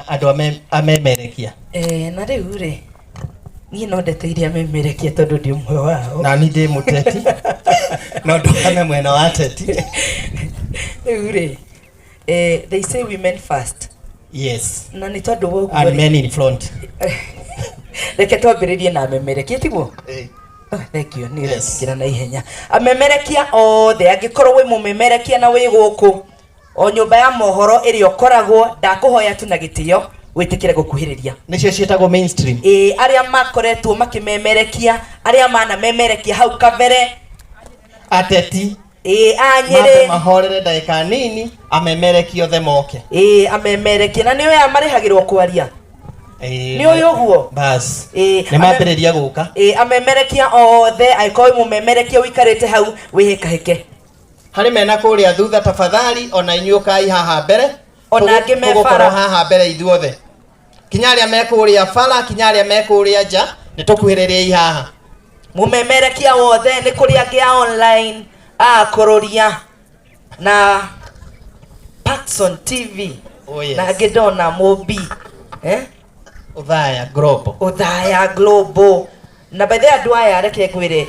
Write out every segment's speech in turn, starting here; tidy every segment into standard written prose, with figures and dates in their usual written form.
Andũ amemerekia. Eh, na rĩu rĩ, niĩ no ndeteire amemerekia tondũ ndĩ ũmwe wao. Na ni ndĩ mũteti, no ndũgame mwena wa ateti. Rĩu rĩ, eh, they say women first. Yes. Na nĩ tondũ wa ũguo and rĩ, men in front. Reke twambĩrĩrie na amemerekia, tiguo? Eh. Oh, thank you, nĩ Yes. ũraingĩra na ihenya. Amemerekia othe, angĩkorwo wĩ mũmemerekia na wĩ gũkũ o nyũmba ya mohoro ĩrĩa ũkoragwo, ndakũhoya tu na gĩtĩo wĩtĩkĩre gũkuhĩrĩria. Nĩcio ciĩtagwo mainstream. Ĩĩ, arĩa makoretwo makĩmemerekia, arĩa manamemerekia hau kabere. Ateti. Ĩĩ, a Mambe Nyĩrĩ. mahorere ndagĩka nini, amemerekia othe moke. Ĩĩ, amemerekia na nĩ aya marĩhagĩrwo kwaria. Ĩĩ, Nĩ ũyũ ũguo? Bas. Ĩĩ, Nĩ mambĩrĩria gũka. Ĩĩ, amemerekia othe, angĩkorwo wĩ mũmemerekia ũikarĩte hau wĩhĩkahĩke. Harĩ mena kũrĩa thutha, tafadhali ona inyuĩ ũkai haha mbere. Ona angĩ me Tũgũkorwo bara. haha mbere ithuothe. Kinya arĩa me kũrĩa bara, kinya arĩa me kũrĩa nja, nĩ tũkuhĩrĩriei haha. Mũmemerekia wothe, nĩ kũrĩ angĩ a online, a kũrũria na Paxson TV. Oh, yes. Na angĩ ndona Mũmbi. Eh? Ũthaya Global. Ũthaya Global. Na by the way, andũ aya reke ngwĩre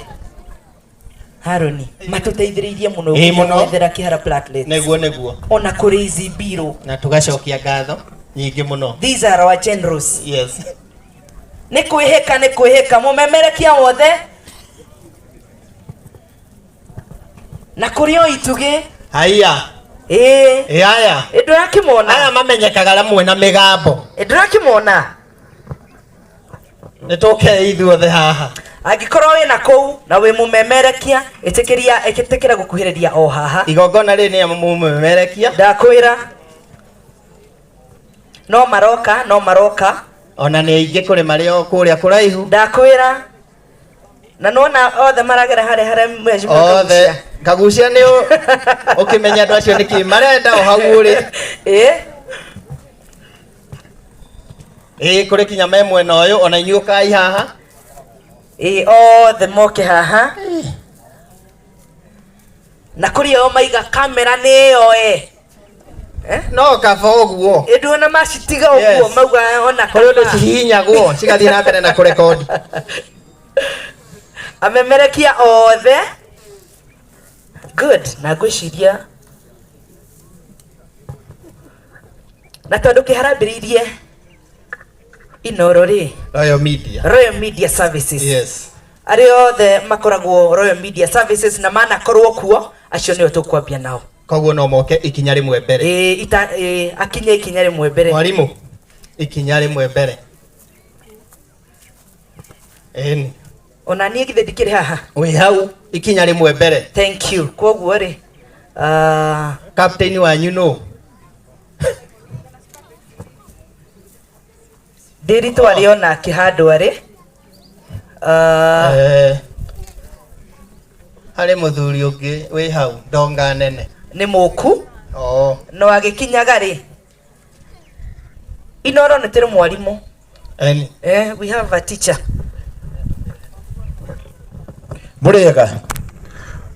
Haroni, matũteithĩrĩirie mũno Ĩĩ, mũno. gwethera Kĩhara platelets. Nĩguo, nĩguo. Ona kũrĩ ici mbirũ. Na tũgacokia ngatho nyingĩ mũno. These are our generals. Yes. Nĩ kwĩhĩka, nĩ kwĩhĩka mũmemerekia wothe na kũrĩ o itugĩ. Haiya. Ĩĩ. Ĩ aya. Ĩ ndũrakĩmona? Aya mamenyekaga ramwe na mĩgambo. Ĩ ndũrakĩmona? Nĩ tũkei ithuothe haha. Angĩkorwo wĩ na kũu na wĩ mũmemerekia, ĩtĩkĩria, ĩtĩkĩra gũkuhĩrĩria o haha. Igongona rĩrĩ nĩ mũmemerekia. Ndakwĩra no maroka, no maroka. Ona nĩ aingĩ kũrĩ marĩ o kũrĩa kũraihu. Ndakwĩra na nona othe maragera harĩa harĩa mheshimiwa othe Kagucia. Kagucia nĩ ũkĩmenya andũ acio nĩkĩ marenda o hau ũrĩ. Ĩ. Ĩ kũrĩ kinya me mwena ũyũ, ona inyuĩ ũkai haha. Ĩ othe moke haha. Na kũrĩ o maiga kamera nĩ yoe. Eh? No kaba ũguo. Ĩ nduona macitiga ũguo. Yes. Mauga ona kũrĩ ũndũ kaba. cihihinyagwo cigathiĩ na mbere na kũrekondi. Amemerekia othe. Good, na ngwĩciria na tondũ kĩharambĩrĩirie Inoro rĩ, Royal Media. Royal Media Services. Yes. Arĩa othe makoragwo Royal Media Services na manakorwo kuo, acio nĩo tũkwambia nao. Koguo no moke ikinya rĩmwe mbere. Ĩĩ, ita, ĩĩ, akinye ikinya rĩmwe mbere. Mwarimũ, ikinya rĩmwe mbere. Ĩni. Ona niĩ githĩ ndikĩrĩ haha? Wĩ hau ikinya rĩmwe mbere. Thank you. Koguo rĩ, Captain wanyu nũ? Ndĩritũ arĩ onake handũ arĩ. Harĩ mũthuri ũngĩ wĩ hau ndonga nene. Nĩ mũku. Oh. No agĩkinyaga rĩ, Inoro nĩ tũrĩ mwarimũ. Eni. We have a teacher. Mũrĩega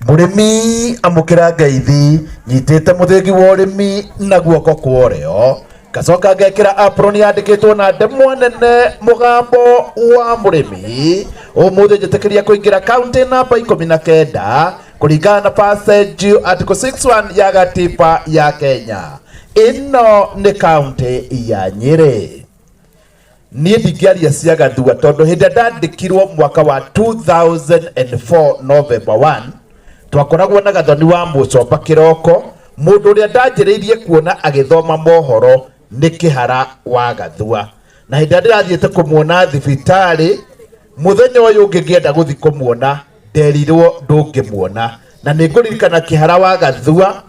mũrĩmi, amũkĩra ngeithi. Nyitĩte mũthĩgi wa ũrĩmi na guoko kwa ũrĩo, ngacoka ngekĩra apron yandĩkĩtwo na ndemwa nene "Mũgambo wa Mũrĩmi". Ũmũthĩ njĩtĩkĩria kũingĩra kaunti namba 19 kũringana na passage article 61 ya gatiba ya Kenya. Ĩno nĩ kaunti ya Nyĩrĩ. Niĩ ndingĩaria cia Gathua tondũ hĩndĩ ĩrĩa ndandĩkirwo mwaka wa 2004 November 1, twakoragwo na Gathoni wa Mũcomba kĩroko. Mũndũ ũrĩa ndanjĩrĩirie kuona agĩthoma mohoro nĩ Kĩhara wa Gathua, na hĩndĩ ĩrĩa ndĩrathiĩte kũmuona thibitarĩ, mũthenya ũyũ ũngĩ ngĩenda gũthiĩ kũmuona nderirwo ndũngĩmuona. Na nĩ ngũririkana Kĩhara wa Gathua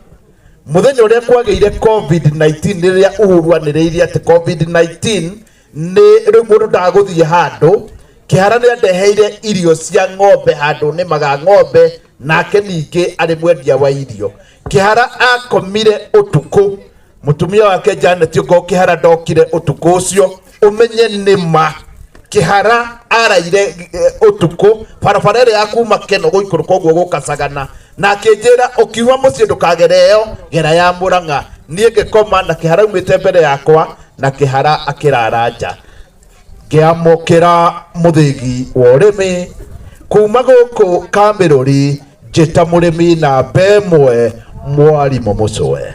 mũthenya ũrĩa kwagĩire COVID-19, rĩrĩa Uhuru anĩrĩirie atĩ COVID-19 nĩ rĩu mũndũ ndagũthiĩ handũ. Kĩhara nĩ andeheire irio cia ng'ombe handũ nĩmaga ng'ombe, nake ningĩ arĩ mwendia wa irio. Kĩhara akomire ũtukũ, mũtumia wake Janet Ngo Kĩhara ndokire ũtukũ ũcio. Ũmenye nĩ ma Kĩhara araire ũtukũ barabara ĩrĩa ya kuma Keno gũikũrũka ũguo gũkacagana, na akĩnjĩra, "Ũkiuma mũciĩ ndũkagere ĩyo, gera ya Mũrang'a." Niĩ ngĩkoma na Kĩhara aumĩte mbere yakwa. Na kĩhara akĩrara nja. Ngĩamũkĩra mũthĩgi wa ũrĩmi kuma gũkũ Kamĩrũri, njĩta mũrĩmi namba ĩmwe, mwarimũ Mũcũe.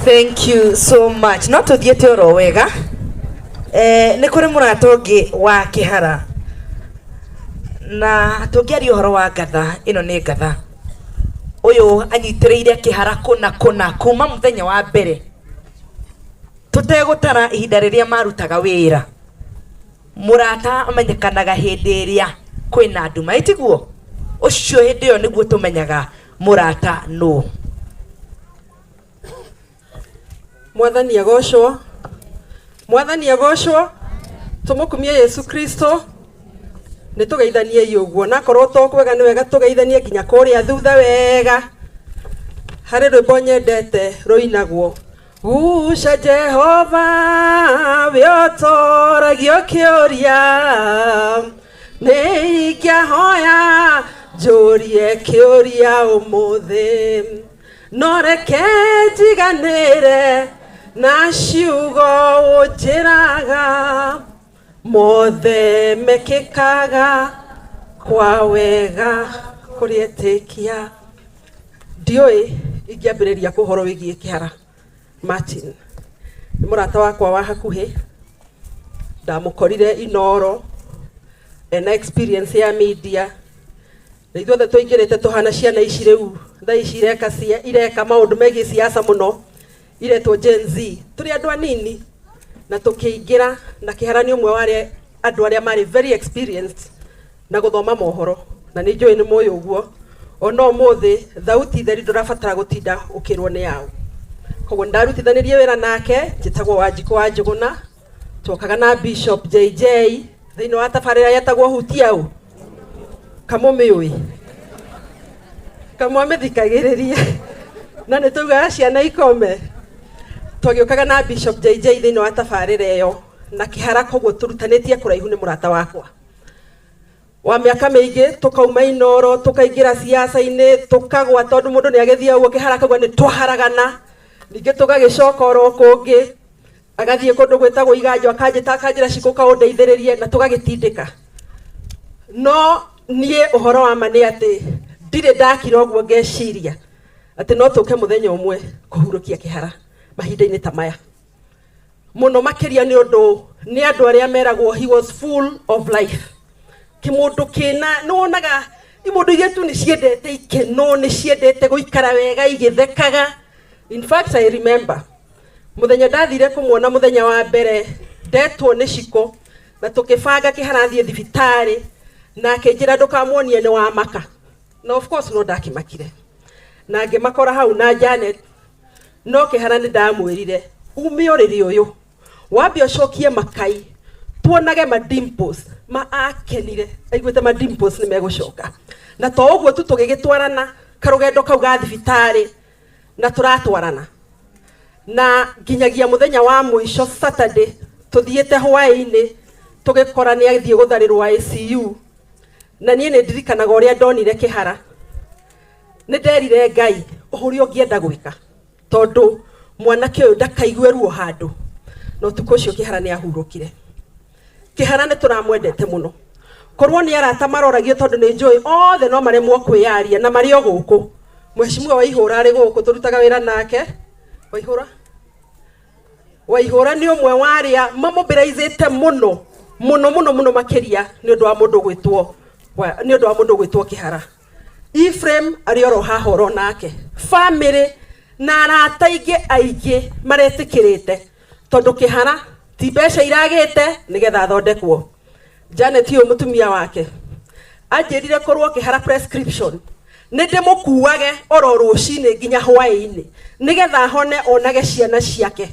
Thank you so much. No tuthiĩte oro wega. Nĩ kũrĩ mũrata ũngĩ wa kĩhara na tũngĩaria ũhoro wa ngatha ĩno, nĩ ngatha ũyũ anyitĩrĩire kĩhara kũna kũna kuma mũthenya wa mbere, tũtegũtara ihinda rĩrĩa marutaga wĩra. Mũrata amenyekanaga hĩndĩ ĩrĩa kwĩna nduma, ĩtiguo ũcio? Hĩndĩ ĩyo nĩguo tũmenyaga mũrata nũ. Mwathani agocwo, Mwathani agocwo, tumukumie Yesu Kristo. Nĩ tũgeithaniei ũguo, nakorwo to kwega nĩ wega tũgeithanie nginya kũrĩa thutha wega. Harĩ rwĩmbo nyendete rũinagwo, "Guca Jehova wĩotoragio kĩũria, nĩ ingĩahoya njũrie kĩũria ũmũthĩ, no reke njiganĩre na ciugo ũnjĩraga, mothe mekĩkaga kwa wega kũrĩ etĩkia." Ndiũĩ ingĩambĩrĩria kũ ũhoro wĩgiĩ kĩhara Martin. Nĩ mũrata wakwa wa hakuhĩ, ndamũkorire Inoro ena experience ya media, na ithuothe tũingĩrĩte tũhana ciana ici rĩu thaa ici ireka maũndũ megiĩ siasa mũno, iretwo Gen Z, tũrĩ andũ anini na tũkĩingĩra, na kĩhara nĩ ũmwe wa arĩa andũ arĩa marĩ very experienced na gũthoma mohoro, na nĩ njũĩ nĩ mũĩ ũguo. Ona ũmũthĩ thauti theri ndũrabatara gũtinda ũkĩrwo nĩ yaũ. Koguo ndarutithanirie wĩra nake. Njĩtagwo Wanjikũ wa Njũgũna, twokaga na Bishop JJ thĩinĩ wa tabarĩra yetagwo Hutia ũ kamũmĩũĩ kamwamĩthikagĩrĩria, na nĩ taugaga ciana ikome. Twagĩũkaga na Bishop JJ thĩinĩ wa tabarĩra ĩyo na kĩhara, koguo tũrutanĩtie kũraihu. Nĩ mũrata wakwa wa mĩaka mĩingĩ. Tũkauma Inoro, tũkaingĩra siasa-inĩ, tũkagwa, tondũ mũndũ nĩ agĩthiĩ ũguo. Kĩhara akauga nĩ twaharagana, ningĩ tũgagĩcoka oro kũngĩ, agathiĩ kũndũ gwĩtagwo Iganjo, akanjĩta, akanjĩra, "Cikũ, kaũndeithĩrĩrie," na tũgagĩtindĩka. No niĩ ũhoro wa ma nĩ atĩ ndirĩ ndakira ũguo ngeciria atĩ no tũke mũthenya ũmwe kũhurũkia kĩhara mahinda-inĩ ta maya, mũno makĩria nĩ ũndũ nĩ andũ arĩa meragwo he was full of life. Kĩmũndũ kĩna nĩ wonaga imũndũ iria tu nĩ ciendete ikeno, nĩ ciendete gũikara wega igĩthekaga. In fact, I remember mũthenya ndathire kũmuona mũthenya wa mbere, ndetwo nĩ Ciko na tũkĩbanga kĩhara thiĩ thibitarĩ, na akĩnjĩra, "Ndũkamuonie nĩ wamaka." Na of course no ndakĩmakire na ngĩmakora hau na Janet, no kĩhara nĩ ndamwĩrire, "Ume ũrĩrĩ ũyũ, wambe ũcokie makai tuonage ma dimples." Ma akenire aiguĩte ma dimples nĩ megũcoka. Na to ũguo tu, tũgĩgĩtwarana karũgendo kau ga thibitarĩ, na tũratwarana na nginyagia mũthenya wa mũico Saturday tũthiĩte hwaĩ-inĩ, tũgĩkora nĩ athiĩ gũtharĩrwo ICU. Na niĩ nĩ ndirikanaga ũrĩa ndonire kĩhara, nĩ nderire Ngai ũrĩa ũngĩenda gwĩka, tondũ mwanake ũyũ ndakaigue ruo handũ. Na ũtukũ ũcio kĩhara nĩ ahurũkire. Kĩhara nĩ tũramwendete mũno. Korwo nĩ arata maroragio, tondũ nĩ njũĩ othe no maremwo kwĩyaria na marĩ o gũkũ. Mheshimiwa Waihũra arĩ gũkũ, tũrutaga wĩra nake. Waihũra, Waihũra nĩ ũmwe wa arĩa mamobilizĩte mũno mũno mũno mũno makĩria nĩ ũndũ wa mũndũ gwĩtwo nĩ ũndũ wa mũndũ gwĩtwo kĩhara. Ephraim arĩ oro haha oro nake, family na arata aingĩ aingĩ maretĩkĩrĩte, tondũ kĩhara ti mbeca iragĩte nĩgetha athondekwo. Janet ũyũ mũtumia wake anjĩrire korwo kĩhara prescription nĩ ndĩmũkuage oro rũcinĩ nginya hwaĩ-inĩ nĩgetha ahone, onage ciana ciake,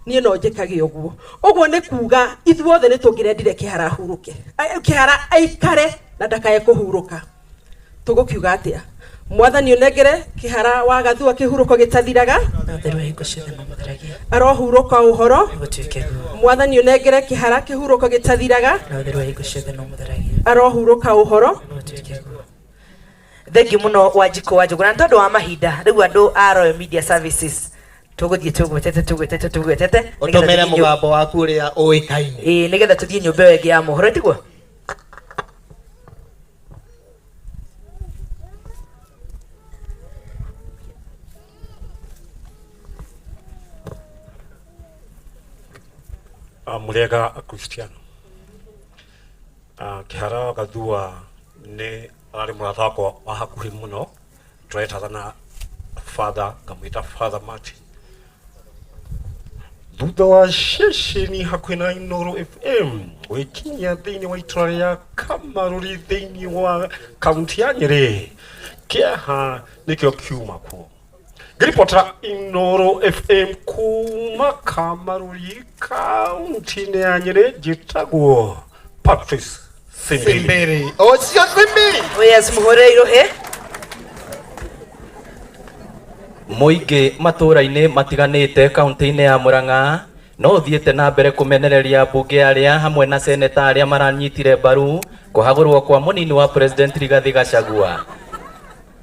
niĩ no njĩkage ũguo. Ũguo nĩ kuga ithuothe nĩ tũngĩrendire kĩhara ahurũke, kĩhara aikare na ndakae kũhurũka. Tũgũkiuga atĩa? Mwathani ũnengere kĩhara wa Gathua kĩhurũko gĩtathiraga. Na ũtheru wa hingo ciothe mamũtheragia. Arohurũka ũhoro. Gũtuĩke guo. Mwathani ũnengere kĩhara kĩhurũko gĩtathiraga. Na ũtheru wa hingo ciothe no mũtheragia. Arohurũka ũhoro. Gũtuĩke guo. Thengiũ mũno, Wanjikũ wa Njũgũna. Nĩ tondũ wa mahinda, rĩu andũ a Royal Media Services. Tũgũthiĩ tũgwetete tũgwetete tũgwetete nĩgetha Ũtũmĩre tũthiĩ mũgambo waku ũrĩa ũĩkaine. Ĩĩ, nĩgetha tũthiĩ nyũmba ĩyo ĩngĩ ya mohoro, tiguo? Mũrĩega Akristiano. Kĩhara wa Gathua nĩ ararĩ mũrata wakwa wa hakuhĩ mũno, tũretana na father, ngamwĩta Father Martin. Thutha wa ceceni hakuhĩ na Inooro FM gwĩkinyia thĩinĩ wa itũra rĩa Kamarũri thĩinĩ wa kaunti ya Nyĩrĩ, kĩeha nĩkĩo kiuma kuo. Ngĩribotera Inooro FM kuma Kamarũri kaunti-inĩ ya Nyĩrĩ, njĩtagwo Patrice Simbiri. Simbiri. Ũcio Simbiri. Oh yes, mũhũrĩre irũhĩ. Mũingĩ matũũra-inĩ matiganĩte kaunti-inĩ ya Murang'a no ũthiĩte na mbere kũmenereria mbunge arĩa hamwe na seneta arĩa maranyitire mbaru kũhagũrwo kwa mũnini wa President Rigathi Gachagua.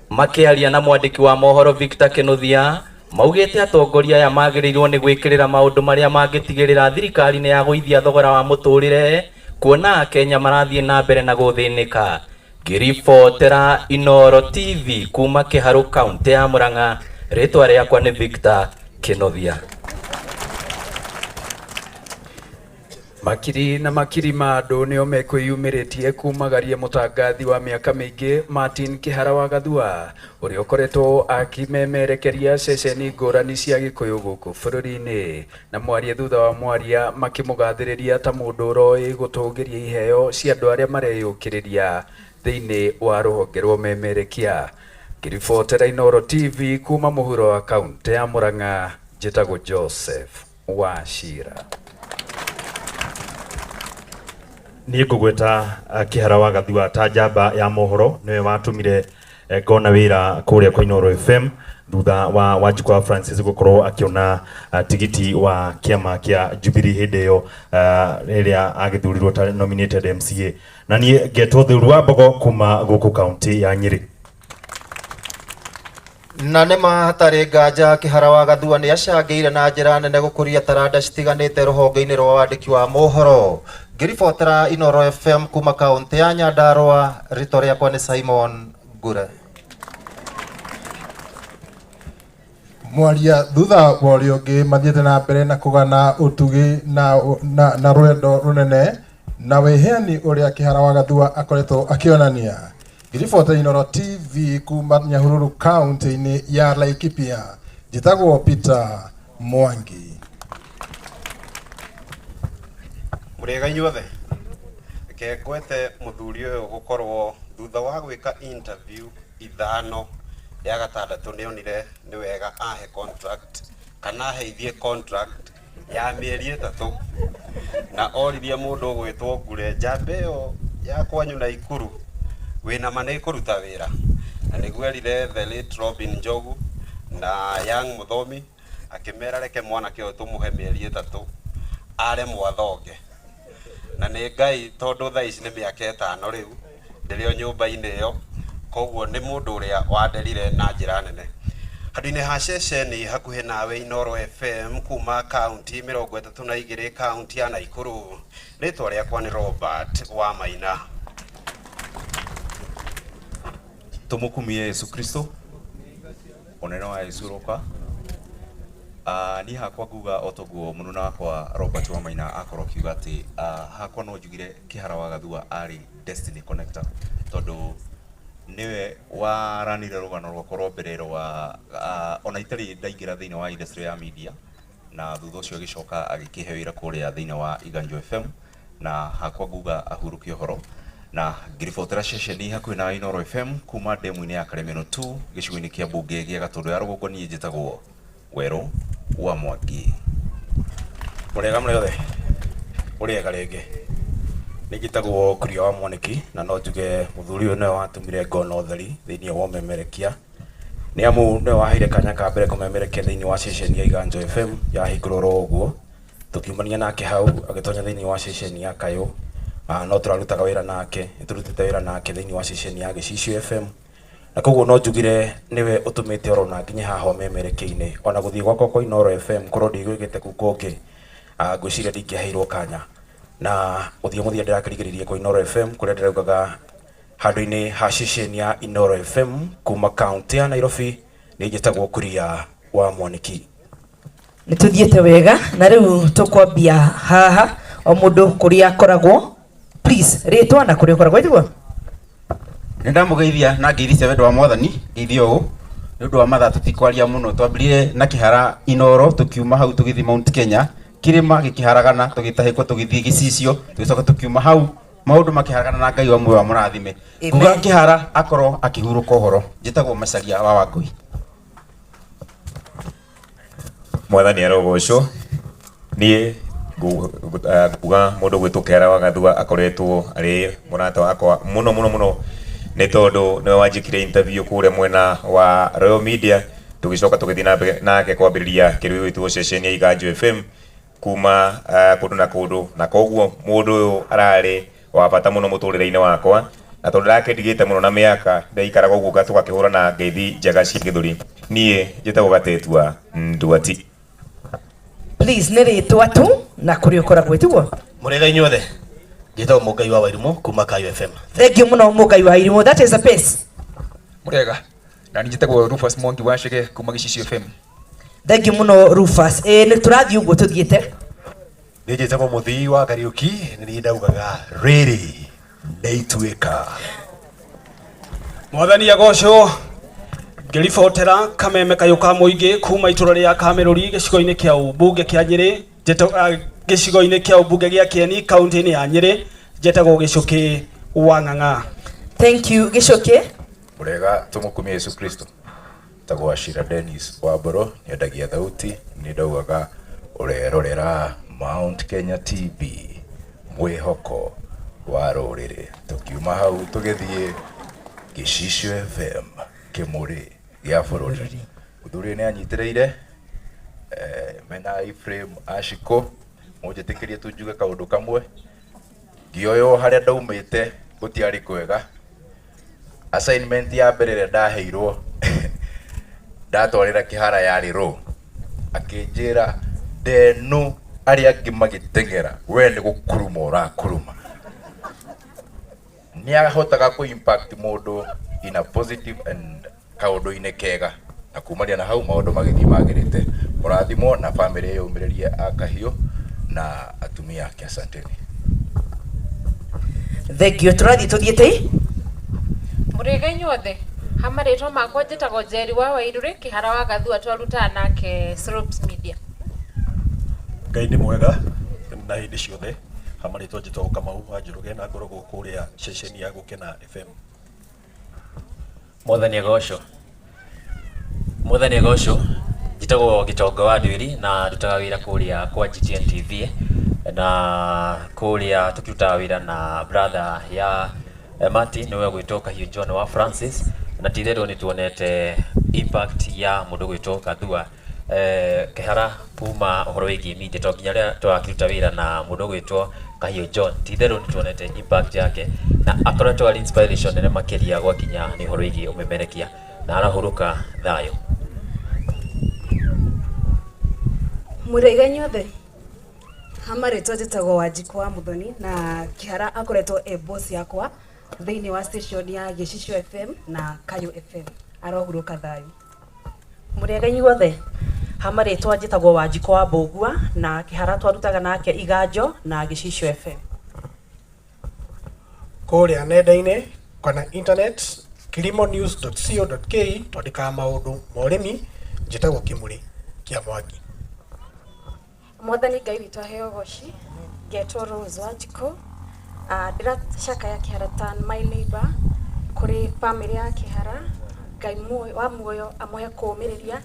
Makĩaria na mwandĩki wa mohoro Victor Kinuthia, maugĩte atongoria aya magĩrĩirwo nĩ gwĩkĩrĩra maũndũ marĩa mangĩtigĩrĩra thirikari nĩ yagũithia thogora wa mũtũrĩre, kuona Akenya marathiĩ na mbere na gũthĩnĩka. Ngĩribotera Inooro TV kuma Kĩharũ kaunti ya Murang'a, rĩtwa rĩakwa nĩ Victor Kinuthia. Makiri na makiri ma andũ nĩo mekwĩyumĩrĩtie kumagaria mũtangathi wa mĩaka mĩingĩ Martin Kĩhara wa Gathua ũrĩa ũkoretwo akĩmemerekeria ceceni ngũrani cia Gĩkũyũ gũkũ bũrũri-inĩ, na mwaria thutha wa mwaria makĩmũgathĩrĩria ta mũndũ ũroĩ gũtũgĩria iheo cia andũ arĩa mareyũkĩrĩria thĩinĩ wa rũhonge rwa ũmemerekia. Ngĩribotera Inooro TV kuma mũhuro wa kaunti ya Murang'a, njĩtagwo Joseph Wachira. Niĩ ngũgweta Kĩhara wa Gathua ta njamba ya mohoro, nĩwe watũmire ngona wĩra kũrĩa kwa Inooro FM thutha wa Wanjikũ wa Francis gũkorwo akĩona tigiti wa kĩama kĩa Jubilee hĩndĩ ĩyo rĩrĩa agĩthurirwo ta nominated MCA. Na niĩ ngetwo Thĩuru wa Mbogo kuma gũkũ kaunti ya Nyĩrĩ. Na nĩ ma hatarĩ nganja Kĩhara wa Gathua nĩ acangĩire na njĩra nene gũkũria taranda citiganĩte rũhonge-inĩ rwa wandĩki wa mohoro. Ngĩribotera Inooro FM kuma kaunti ya Nyandarua, rĩtwa rĩakwa nĩ Simon Ngure. Mwaria thutha wa ũrĩa ũngĩ mathiĩte na mbere na kũgana ũtugi na rwendo rũnene na wĩheani ũrĩa Kĩhara wa Gathua akoretwo akĩonania. Ngĩribotera Inooro TV kuma Nyahururu kaunti-inĩ ya Laikipia, njĩtagwo Peter Mwangi. Mũrĩega inyuothe. Reke ngwete mũthuri ũyũ gũkorwo thutha wa gwĩka interview ithano ya gatandatũ nĩonire nĩ wega ahe contract kana aheithie contract ya mĩeri 3, na oririe mũndũ ũgwĩtwo Ngure, njamba ĩyo ya kwanyu Naikuru wĩna ma nĩ ĩkũruta wĩra, na nĩguo erire the late Robin Njogu na Young Mũthomi akĩmera reke mwanake ũyũ tũmũhe mĩeri 3 are mwathonge. Na nĩ Ngai tondũ thaa ici nĩ mĩaka 5 rĩu ndĩrĩ o nyũmba-inĩ ĩyo, koguo nĩ mũndũ ũrĩa wanderire na njĩra nene. Handũ-inĩ ha ceceni hakuhĩ nawe Inooro FM kuma kaunti 32 kaunti ya Naikuru, rĩtwa rĩakwa nĩ Robert Wamaina. Tũmũkumie Yesu Kristo, ũnene wa Yesu ũroka. Niĩ hakwa nguga o toguo mũnuna wakwa Robert Wamaina akorwo akiuga atĩ hakwa no njugire Kĩhara wa Gathua arĩ Destiny Connector, tondũ nĩwe waranire rũgano rwakwa rwa mbere rwa ona itarĩ ndaingĩra thĩinĩ wa industry ya media, na thutha ũcio agĩcoka agĩkĩhe wĩra kũrĩa thĩinĩ wa Iganjo FM, na hakwa nguga ahurũke ũhoro. Na ngĩribotera ceceni hakuhĩ na Inooro FM kuma ndemu-inĩ ya Karemeno 2 gĩcigo-inĩ kĩa mbunge gĩa Gatũndũ ya Rũgongo, niĩ njĩtagwo Werũ wa Mwangi. Mũrĩega mũrĩ othe, mũrĩega rĩngĩ. Nĩ njĩtagwo Kuria wa Mwaniki, na no njuge mũthuri ũyũ nĩwe watũmire ngona ũtheri thĩinĩ wa ũmemerekia, nĩ amu nĩwe waheire kanya ka mbere kũmemerekia thĩinĩ wa ceceni ya Iganjo FM yahingũrwo oro ũguo. Tũkiumania nake hau agĩtonya thĩinĩ wa ceceni ya Kayũ, no tũrarutaga wĩra nake, nĩtũrutĩte wĩra nake thĩinĩ wa ceceni ya Gĩcicio FM, Na koguo no njugire niwe utumite oro na nginye haha ũmemerekia-inĩ. Ona gũthiĩ gwakwa kwa Inooro FM korwo ndigwĩkĩte kũu kũngĩ, ngwĩciria ndingĩaheirwo kanya. Na ũthiũ mũthia ndĩrakĩrigĩrĩria kwa Inooro FM kũrĩa ndĩraugaga handũ-inĩ ha ceceni ya Inooro FM kuma kaunti ya Nairobi, nĩ njĩtagwo Kuria wa Mwaniki. Nĩ tũthiĩte wega na rĩu tũkwambia haha o mũndũ kũrĩa akoragwo, please, rĩtwa na kũrĩa ũkoragwo ĩtiguo. Nĩ ndamũgeithia na ngeithi cia wendo wa Mwathani. Ngeithio ũũ nĩ ũndũ wa mathaa, tũtikwaria mũno. Twambĩrĩire na Kĩhara Inoro, tũkiuma hau tũgĩthiĩ Mount Kenya, kĩrĩma gĩkĩharagana, tũgĩtahĩkwo, tũgĩthiĩ gĩcicio, tũgĩcoka tũkiuma hau maũndũ makĩharagana, na Ngai wa muoyo amũrathime. Nguga Kĩhara akorwo akĩhurũka ũhoro. Njĩtagwo Macaria wa Wangũi. Mwathani arogocwo. Niĩ nguga mũndũ gwĩtwo Kĩhara wa Gathua akoretwo arĩ mũrata wakwa mũno mũno mũno, nĩ tondũ nĩwe wanjĩkire interview kũrĩa mwena wa Royal Media, tũgĩcoka tũgĩthiĩ na mbere nake kwambĩrĩria kĩndũ gĩgwĩtwo ceceni ya Iganjo FM kuma kũndũ na kũndũ, na koguo mũndũ ũyũ ararĩ wa bata mũno mũtũrĩre-inĩ wakwa, na tondũ ndakĩndigĩte mũno na mĩaka, ndaikaraga ũguo tũgakĩhũrana ngeithi njega cia gĩthũri. Niĩ njĩtagwo Gatetua Nduati. Please, nĩ rĩtwa tu na kũrĩa ũkoragwo ĩtiguo. Mũrĩga inyuothe, njĩtagwo Mũngai wa Wairimũ kuma Kayo FM. Thank you mũno, Mũngai wa Irimũ, that is a pace. Mũrĩega, na niĩ njĩtagwo Rufus Mwangi wa Chege kuma Gĩcicio FM. Thank you mũno, Rufus. Ĩ nĩ tũrathiĩ ũguo tũthiĩte. Niĩ njĩtagwo Mũthii wa Kariũki, nĩ niĩ ndaugaga rĩrĩ nĩ ituĩka. Mwathani agocwo. Ngĩribotera kameme kayũ ka mũingĩ kuma itũra rĩa Kamerũri, gĩcigo-inĩ kĩa ũmbunge kĩa Nyĩrĩ, gĩcigo-inĩ kĩa ũmbunge gĩa Kĩeni, kaunti-inĩ ya Nyĩrĩ, njetagwo Gĩcũkĩ wa Ng'ang'a. Thank you, Gĩcũkĩ. Mũrĩega, tũmũkumie Yesu Kristo. Tagwo Ashira Dennis wa Mboro, nyendagia thauti, nĩ ndaugaga ũrerorera Mount Kenya TV, mwĩhoko wa rũrĩrĩ. Tũkiuma hau tũgĩthiĩ Gĩcicio FM, kĩmũrĩ gĩa bũrũri. Mũthuri nĩ anyitĩrĩire mena Ephraim Ashiko, mũnjĩtĩkĩrie tu njuge kaũndũ kamwe. Ngĩoywo harĩa ndaumĩte gũtiarĩ kwega. Assignment ya mbere ĩrĩa ndaheirwo ndatwarĩra Kĩhara yarĩ rũ, akĩnjĩra ndenu arĩa angĩ magĩteng'era, we nĩ gũkuruma ũrakuruma. Nĩ ahotaga kũ impact mũndũ in a positive and kaũndũ-inĩ kega, na kumania na hau maũndũ magĩthiĩ magĩrĩte. Mũrathimwo na bamĩrĩ yũmĩrĩrie a Kahiũ na atumia ake, asanteni. Thank you, tũrathiĩ tũthiĩte. Mũrĩega inyuothe, ha marĩtwa makwa njĩtagwo Njeri wa Wairũrĩ. Kĩhara wa Gathua twarutaga nake Slopes Media. Ngai nĩ mwega na hĩndĩ ciothe. Ha marĩtwa njĩtagwo Kamau wa Njoroge na ngoragwo kũrĩa ceceni ya Gũkena FM. Mwathani agocwo. Mwathani agocwo. Njĩtagwo Gĩtonga wa Ndwĩri na ndutaga wĩra kũrĩa kwa GTN TV, na kũrĩa tũkĩrutaga wĩra na brother ya Martin, nĩwe ũgwĩtwo Kahiũ John wa Francis, na ti itherũ nĩ tuonete impact ya mũndũ ũgwĩtwo Gathua Kĩhara kuma ũhoro wĩgiĩ media, to nginya rĩrĩa tũrakĩruta wĩra na mũndũ ũgwĩtwo Kahiũ John, ti itherũ nĩ tuonete impact yake na akoretwo arĩ inspiration nene makĩria gwakinya nĩ ũhoro wĩgiĩ ũmemerekia, na arahurũka thayũ. Mũrĩega inyuothe, ha marĩtwa njĩtagwo Wanjikũ wa Mũthoni, na Kĩhara akoretwo e boss yakwa thĩinĩ wa station ya Gĩcicio FM na Kayũ FM, arohurũka thayũ. Mũrĩega inyuothe, ha marĩtwa njĩtagwo Wanjikũ wa Mbũgua, na Kĩhara twarutaga nake Iganjo na Gĩcicio FM. Kũrĩa nenda-inĩ kana internet, kilimonews.co.ke, twandĩkaga maũndũ ma ũrĩmi. Njĩtagwo Kĩmũrĩ kĩa Mwangi. Mwathani Ngai witũ aheo goci. Ngetwo Rose Wanjikũ. Ndĩracakaya Kĩhara ta my neighbor, kũrĩ bamĩrĩ ya Kĩhara, Ngai wa muoyo amũhe kũũmĩrĩria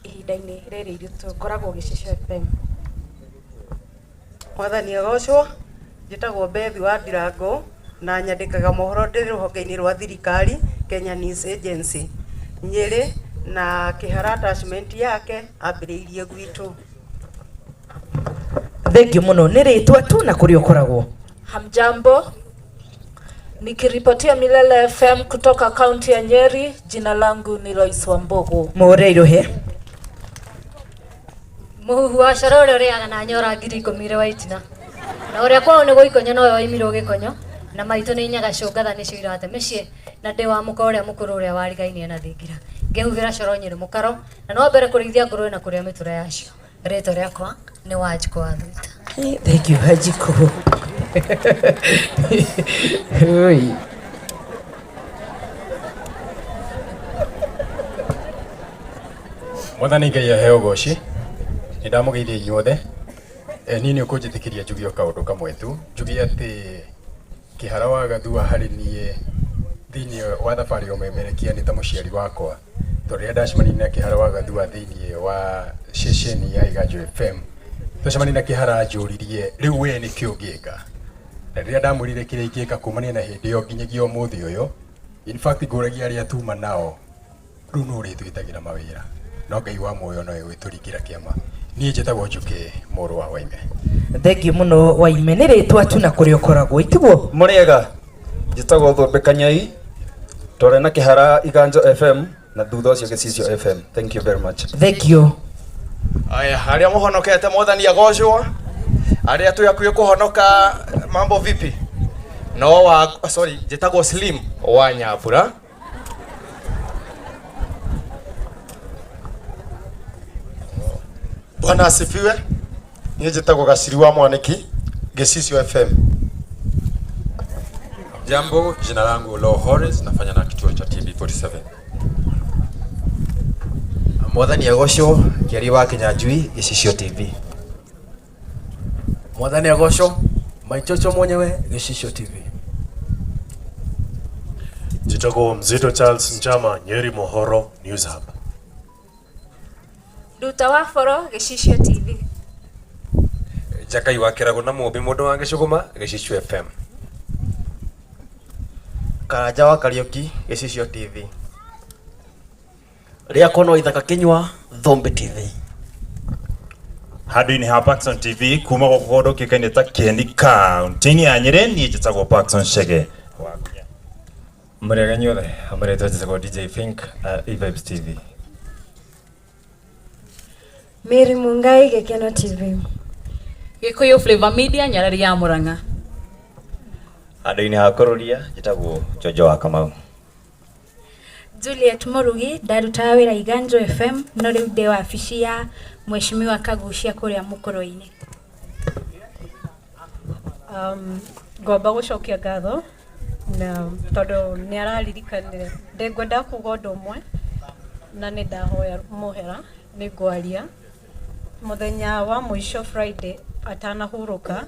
ihinda-inĩ rĩrĩ iritũ. Ngoragwo Gĩcicio FM. Mwathani agocwo. Njĩtagwo Bethi wa Ndirango na nyandĩkaga mohoro ndĩ rũhonge-inĩ rwa thirikari, Kenya News Agency, Nyĩrĩ, na Kĩhara attachment yake ambĩrĩirie gwitũ. Thank you mũno, nĩ rĩtwa tu na kũrĩa ũkoragwo. Hamjambo. Nikiripotia Milele FM kutoka kaunti ya Nyeri, jina langu ni Lois Wambugu. Muhure iruhe. Muhuhu wa coro ũrĩa ũrĩaga na nyora 10,000 wa itina na ũrĩa kwao nĩ gũikonyo nowe waimirwo gĩkonyo na maitũ nĩ nyaga cũngatha nĩcio irate mĩciĩ na ndĩ wa mũka ũrĩa mũkũrũ ũrĩa warigainie na thingira ngĩhuhĩra coro Nyĩrĩ mũkaro na no mbere kũrĩithia ngũrũwe na kũrĩa mĩtũra yacio. Rĩtwa rĩakwa nĩ Wanjikũ wa Thuita. Thank you, Wanjikũ. Oi. Mwathani Ngai aheo goci. Nĩ ndamũgeithia inyuothe. Niĩ nĩ ũkũnjĩtĩkĩria njuge o kaũndũ kamwe tu. Njuge atĩ Kĩhara wa Gathua harĩ niĩ thĩinĩ wa thabarĩ ya ũmemerekia nĩ ta mũciari wakwa. Tondũ rĩrĩa ndacemanirie na Kĩhara wa Gathua thĩinĩ wa ceceni ya Iganjo FM, twacemania na Kĩhara anjũririe rĩu we nĩkĩ ũngĩka? Na rĩrĩa ndamwĩrire kĩrĩa ingĩka kumania na hĩndĩ ĩyo nginyagia ũmũthĩ ũyũ, in fact ngũragia arĩa tuma nao, rĩu nũ ũrĩtwĩtagĩra mawĩra? No Ngai wa muoyo nowe ũgĩtũringĩra kĩama. Niĩ njĩtagwo Njũkĩ mũrũ wa Waime. Thengiũ mũno Waime, nĩ rĩtwa tu na kũrĩa ũkoragwo, itiguo? Mũrĩega, njĩtagwo Thũmbĩ Kanyai, twarĩ na Kĩhara Iganjo FM na thutha ũcio Gĩcicio FM. Thank you very much. Thank you. Aya, arĩa mũhonokete mwathani agocwo, arĩa twĩ hakuhĩ kũhonoka, mambo vipi? No wa, sorry, njĩtagwo Slim wa Nyambura. Bwana asifiwe. Niĩ njĩtagwo Gaciri wa Mwaniki, Gĩcicio FM. Jambo, jina langu Law Horace, nafanya na kituo cha TV47. Mwathani agocwo, Kĩaria wa Kĩnyanjui, Gĩcicio TV. Mwathani agocwo, Maichocho mwenyewe, Gĩcicio TV. Njĩtagwo Mzito Charles Njama, Nyeri Mohoro News Hub. Nduta wa Boro, Gĩcicio TV. Jakai wa Kĩrago na Mũmbi mũndũ wa Gĩcũgũma, Gĩcicio FM. Karanja wa Kariũki, Gĩcicio TV. Rĩakwa no Ithaka Kĩnyua, Thũmbĩ TV. Handũ-inĩ ha Parkson TV kuma gũkũ kũndũ kĩkaine ta Kieni kaunti-inĩ ya Nyĩrĩ, niĩ njĩtagwo Parkson Chege. Mũrĩega inyuothe, marĩtwa njĩtagwo DJ Fink, E-Vibes TV. Mary Mungai, Gĩkeno TV. Gĩkũyũ Flavor Media, Nyarari ya Murang'a. Handũ-inĩ ha kũrũria njĩtagwo Njonjo wa Kamau. Juliet Murugi, ndarutaga wĩra Iganjo FM, no rĩu ndĩ wabici ya Mheshimiwa Kagucia kũrĩa Mũkũrwe-inĩ. Ngwamba gũcokia ngatho na tondũ nĩ araririkanire ndĩngwenda kuga ũndũ ũmwe na nĩ ndahoya mũhera nĩ ngwaria mũthenya wa mũico Friday atanahurũka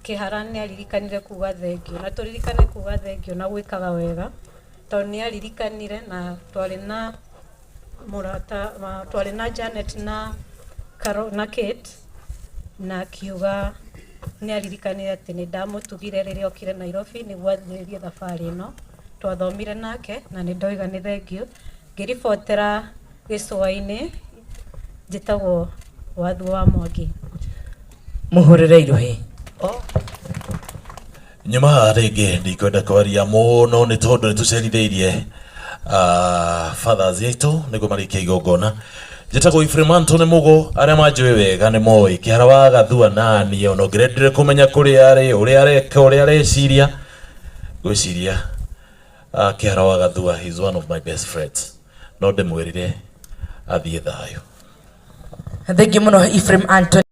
Kĩhara nĩ aririkanire kuga thengio na tũririkane kuga thengio na gwĩkaga wega tondũ nĩ aririkanire na twarĩ na mũrata twarĩ na Janet na Carol, na Kate na akiuga nĩ aririkanire atĩ nĩ ndamũtugire rĩrĩa okire Nairobi nĩguo anjĩrĩrie thabarĩ ĩno twathomire nake na nĩ ndoiga nĩ thengio ngĩribotera gĩcũa-inĩ njĩtagwo Wathuo wa Mwangi. Mũhũrĩre iruhĩ. Nyuma haha rĩngĩ ndikwenda kwaria mũno nĩ tondũ nĩ tũcerithĩirie fathers aitũ nĩguo marĩkie igongona. Njĩtagwo Ephraim Anthony Mugo, arĩa manjũĩ wega nĩ moĩ Kĩhara wa Gathua naniĩ, ona ũngĩrendire kũmenya kũrĩa arĩ, ũrĩa areka, ũrĩa areciria, ngwĩciria Kĩhara wa Gathua he is one of my best friends. No ndĩmwĩrire athiĩ thayũ. Thengiũ mũno Ephraim Anthony.